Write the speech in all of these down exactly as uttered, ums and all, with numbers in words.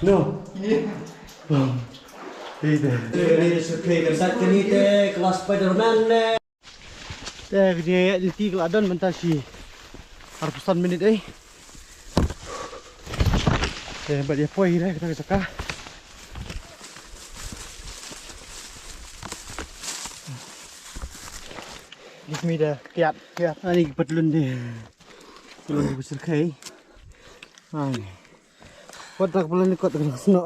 No. Te te. Te ka sait kane te ka la Spider-Man ne. Te ka jingïaid lynti ka la don mynta shi arphew san minit ei. Te bad ïa poi re kata ka jaka. Give me the kiat, kiat. Ani ki patlun de. Patlun de syrkhei. Ai. Kot tak patlun ni kot tak sno.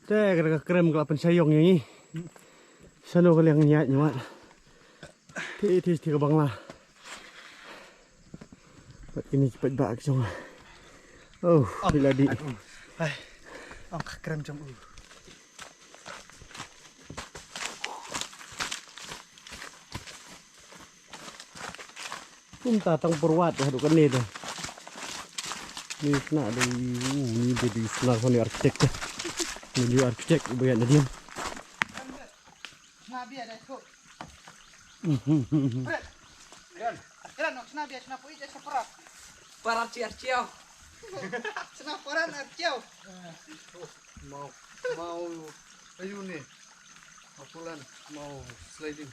Te ka krem ka la pynshai ïong ïa ngi. Shano ka liang ïa ngi wat. Te te te ka bangla. Pat kini cepat bak jong. Oh, bila di. Hai. Ong ka krem jong u. Kumta tang pyrwat haduh kane te. Ni sna dei, uh, ni dei di sna khon architect. Ni di architect u bayat na diem. Sna bia dei tu. Kren. Kren, sna bia, sna pui je sna parat. Parat ci archiau. Sna parat archiau. Mau, mau, ayu ni. Apulan, mau sliding.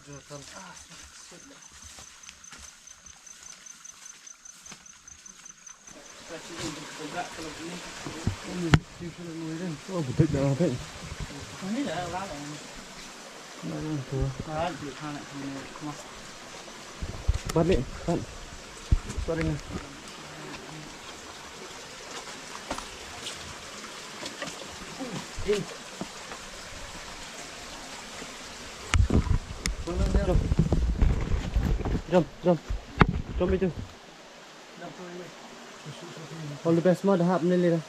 Jonathan, ah, sweet. Oh, betul dah, betul. Balik, kan. Sorry, nah. Jump. Jump, jump. Jump itu. All the best mo, dah hap ni lira.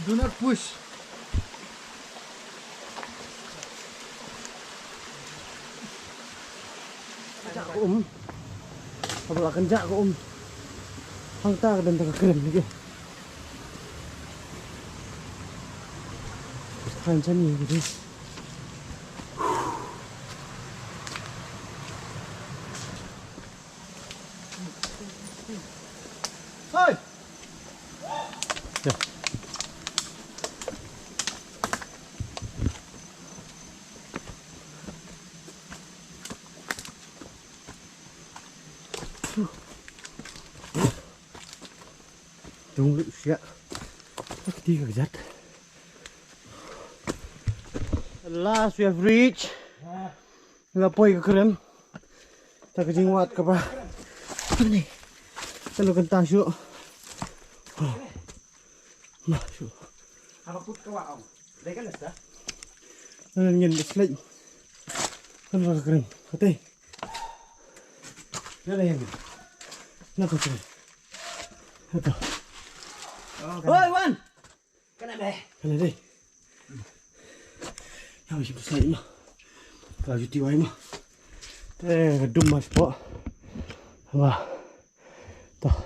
Do not push. Ka um. Ka bala kan jak ka um. Hangta ka dang ka kren lagi. Kan sani gitu. Hei. Ya. Tung lu siak. Kti ka jat. At last we have reached. La poi ka krem. Ta ka jingwat kaba. Ni. Kan kan ta shu. Ma shu. Apa put ka wa ong. Dai kan sta. Nan ngin slide. Kan ka krem. Kate. Nan yang. Nan ka krem. Kata. Oi, Wan. Kana dei. Yang mesti besar ni mah. Kalau cuti wai mah. Eh, gedum mas po. Wah. Toh.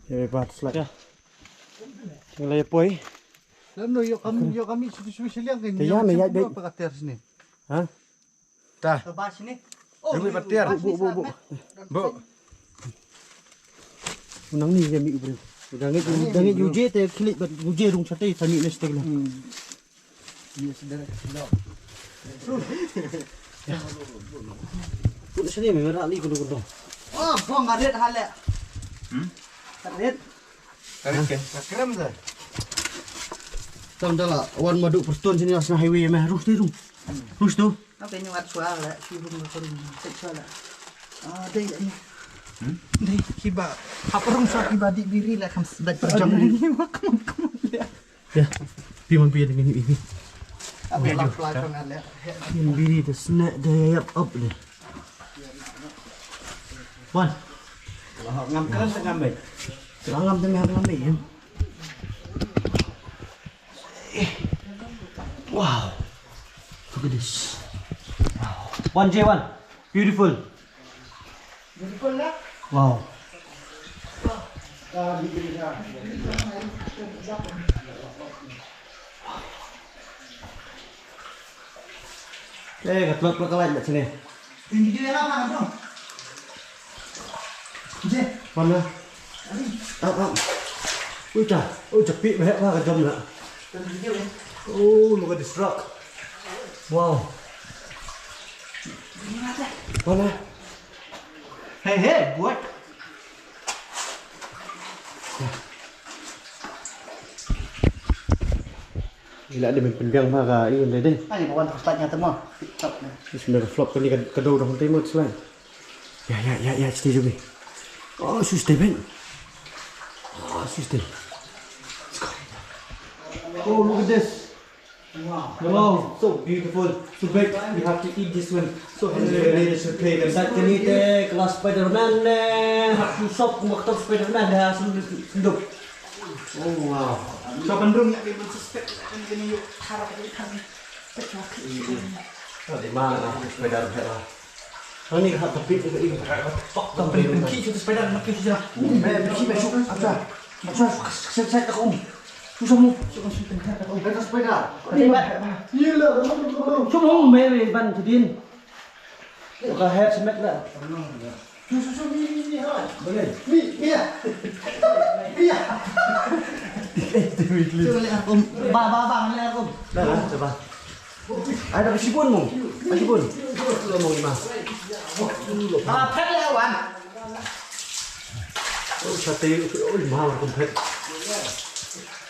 Ya, lepas slide. Ya. Tinggal ya poi. Lalu yo kami, yo kami situ situ seliang kan. Ya, ya, ya. Apa kata sini? Ha? Ta. Ka ba shini. Oh, Rumi patir. Bu, bu, bu. Bu. Nang ni jami ubri. Dangi dangi uje te khilik bat uje rung sate tani ne stek la. Ni sedar lo. Pun sini me ra li kudu kudu. Oh, bong arit hale. Hmm? Arit. Arit ke? Krem da. Tam dala wan madu perton sini asna highway me rus tu. Rus tu. Apa ini wat sual la, si bun bun sek sual la. Ah, dei ni. Hmm? Dei kiba. Apa rung sa kiba di biri la kam sedai perjang ni. Ni mak mak mak. Ya. Pi man pi dengan ini. Apa la fly kong ala. Pi biri tu snack dei yap up ni. Wan. Lah ngam keren tengah mai. Lah ngam tengah ngam mai. Wow. Look at this. Wow. One J one. Beautiful. Beautiful lah. Wow. Ah, di sini dah. Eh, ka tlot ka light na sini. Ini dia lah, Bang. Mana? Up, up. Ui, ta. Ui, cepi bah ka jom na. Oh, look at this rock. Wow. Mana? Hey, hey, boy. Ila dei ban pynbiang ma ka ïing dei dei. Ani ba wan ka start nya te mo. Tip top ne. Is mega flop kani ka, ka dau dong te mo slide. Ya, ya, ya, ya, stay dei. Oh, sus dei ben. Oh, sus dei. Let's go. Oh, look at this. Wow, so beautiful, so big. We have to eat this one. So healthy. That kani te kelas Spider-Man ne. Hap sop maktab Spider-Man dah senduk. Oh wow. So bandung ya ke suspek kan kani yuk. Harap dia kan. Oh, di mana Spider-Man lah? Ani ka hap ka pit ka ing. Tok ka pit ki chu spider ma ki chu. Me me ki me chu. Acha. Acha. Set set ka um. Chu samu. Chu ka spider. Ni ba. Ye la. Chu mu me me ban chu din. Ka head smet la. Chu chu chu mi mi mi ha. Boleh. Mi mi ya. Mi ya. Chu le um. Ba ba ba le um. Dah lah, coba. Ai, da shibun mo. Ai, shibun. Lo mo ma. Ah, phet le wan. Oh, sa te, oh, ma, kum phet.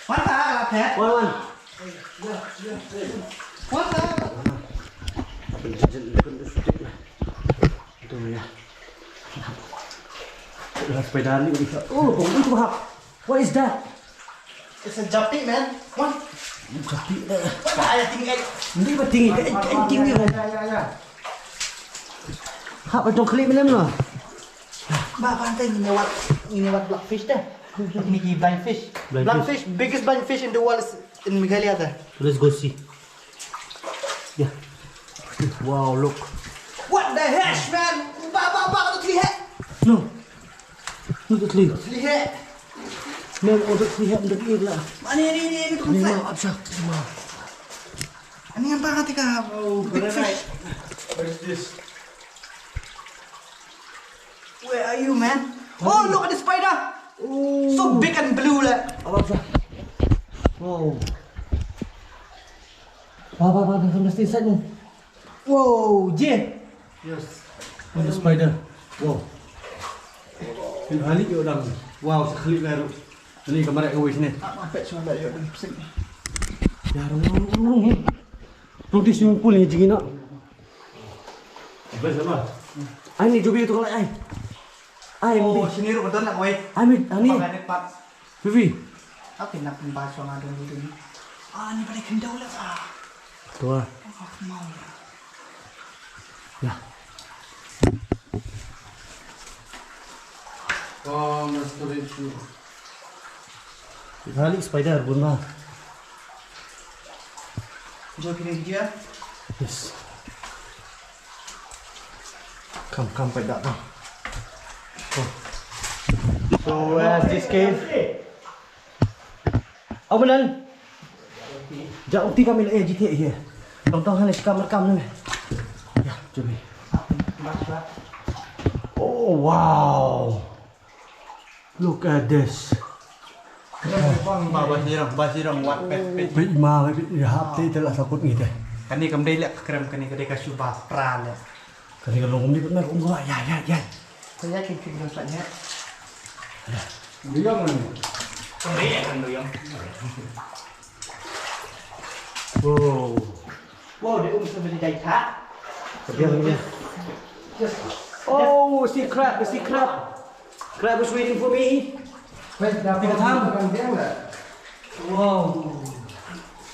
Wan ta, la phet. Wan, wan. Wan ta. Ito ya. Last spider ni. Oh, kung ito ha. What is that? It's a japi, man. What? Japi dah. What the hell, ting eh? Hindi ba ting eh? Eh, eh, ting eh. Yeah, yeah, yeah. Ha, ba tong klik minem no. Ba, ba, teng ini wat, ini wat blackfish dah. Ini ki blind fish. Blind fish. Blind fish, biggest blind fish in the world is in Meghalaya dah. Let's go see. Yeah. Wow, look. What the heck, man? Ba, ba, ba, tu lihat. No. Nutut li. Lihat. Mem, oh, nutut lihat, nutut lihat lah. Mana ni, ni, ni, nutut lihat. Ni mau absak, ni mau. Ini apa kata kau? Oh, big fish. What is this? Where are you, man? Oh, look at the spider. Oh. So big and blue lah. Absak. Wow. Wah, wah, wah, dah sampai sini. Wow, je. Yes. Ada spider. Wow. Ini halik yo dang. Wow, sekali baru. Ini kamar ek wis ni. Ah, mapet semua baru yo dang. Ya, rung rung rung rung. Rung di swimming pool ni jingina. Best apa? Ai ni jubi tu kalau ai. Ai. Oh, sini ru betul nak wai. Ai mi ani. Vivi. Apa nak pembahas orang ada dulu ni? Ah, ni pada kendau lah. Ah. Tua. Apa mau ya? Ya. Oh, mas tu itu. Balik spider bun ma. Jom kini dia. Yes. Come, come, pait da, come. Come. So, where's this cave? Aw, Manan. Ja, uti kami la, eh, G T A here. Tong tong hane shikam rekam ne. Ya, jom. Oh, wow. Look at this. Bang, ba, ba sirang, ba sirang wat pet, pet. Pet ma, pet, ya, hap te, te la sakut ngi te. Kani kam dei lek krem, kani ka dei ka shuba pra lek. Kani ka long ni pet na, um, ya, ya, ya. Ko ya, kin, kin, kin, kin, ya. Duyong ni. Kam dei lek kan duyong. Wow. Wow, the um somebody died, huh? Ka biang ni. Just, just, oh, see crab, see crab. Crab is waiting for me. Wait, dah. Tiga tam. Wow.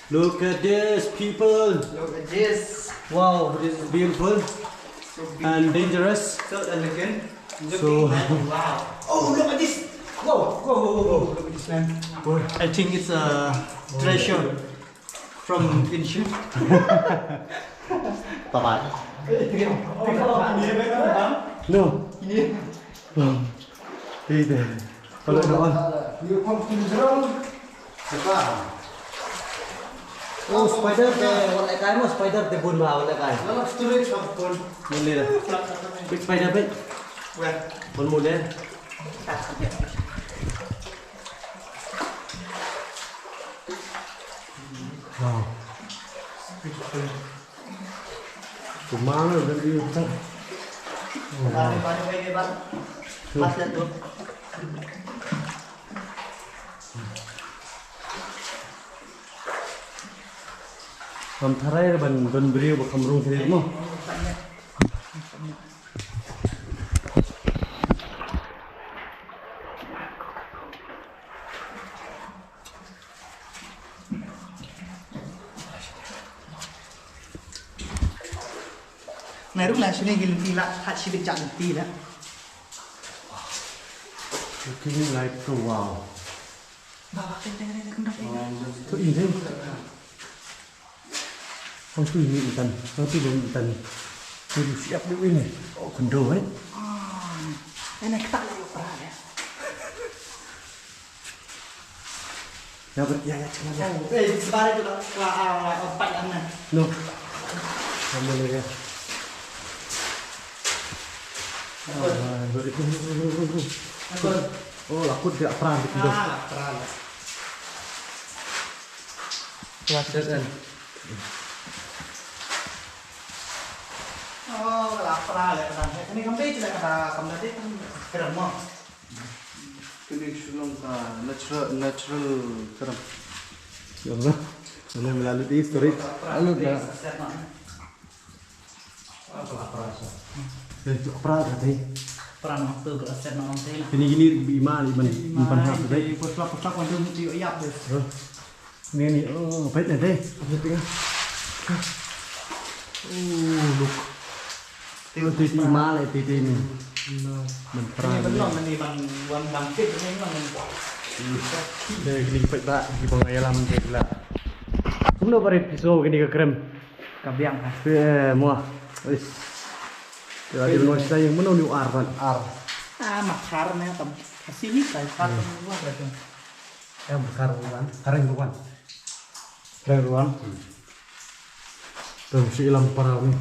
Look at this, people. Look at this. Wow, this is beautiful. So beautiful. And dangerous. So elegant. So, wow. Oh, look at this. Whoa, whoa, whoa, whoa, whoa. Look at this, man. What? I think it's a treasure from ancient. Bye-bye. No. Hey there. Kalau ada on. You come to the ground. Oh, spider te wat lehkai mo, spider te bun ba wat lehkai. Lala storage ha bun. Bun le. Big spider big. Wer. Bun mo le. Wow. Kumang dan dia tak. Bye bye bye bye. Pas dah tu. Ngam tharai ban don briew ba kham rung khyndiat mo. Nai rung la shini gil ti la, hat shi bit jak ti la. Looking like a wow. Baba, teng, teng, teng, teng, teng, teng. To in teng. Hang tu ini intan, hang tu belum intan. Tu di siap dulu ini. Oh, kendo eh. Ah, ini kita lagi operasi ya. Ya ber, ya ya cuma ya. Oh, eh, di sebar itu lah. Wah, ah, ah, empat lah nah. No. Kamu ni ya. Apa? Ah, beri tu. Apa? Oh, lakut dia perang di kendo. Ah, perang. Tuan dan. Oh, lapar lah, kan. Ini kami tidak kata kamu tadi kan kerem mo. Kini sulung ka natural natural kerem. Ya Allah. Ini melalui di story. Lalu dah. Eh, tu apa dah tadi? Perang waktu tu aset nak orang tadi lah. Ini gini iman iman iman hak tadi. Puslap puslap ada mesti ayap tu. Ni ni, oh, pait na te. Oh, look. Tengok titi mal eh titi ni. Mentera. Ni belum ni bang wan bangkit ni memang. Deh, kini pait ba, di bang ayalam te la. Kumno bare piso kini ka krem. Ka biang ha. Eh, mo. Wis. Ya, di no sai mano ni ar ban. Ar. Ah, makar ni tam. Kasi ni kai kar ni wah. Em, kar ruan, kareng ruan. Kareng ruan. Tem si ilam parau ni.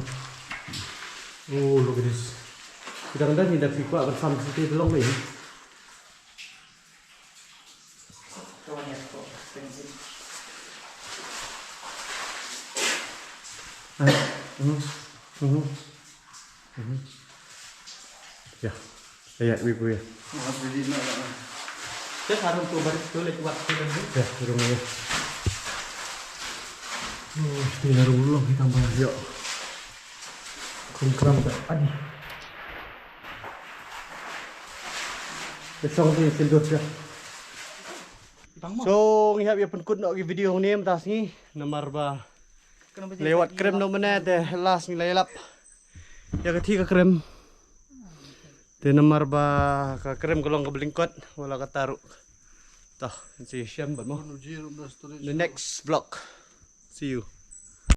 Oh, look at this. Kita kan dah ni dah pipa bersama si te belong ni. Ah, hmm, hmm, hmm. Ya. Ya, ya, wi, wi. Just harum tu baru tu lek buat tu dan tu. Ya, harum ya. Oh, mesti harum dulu kita tambah. Ya. Krum kram tak. Adi. Besok ni sendok ya. So ngi hap ïa pynkut noh ki video hangne mynta sngi namar ba lewat krem noh mynne te last ngi la ïalap ïa ka thi ka krem. Te namar ba ka krem ka long kaba lyngkot wala kata ruh. Toh, ngi shem bad mo. The next vlog. See you.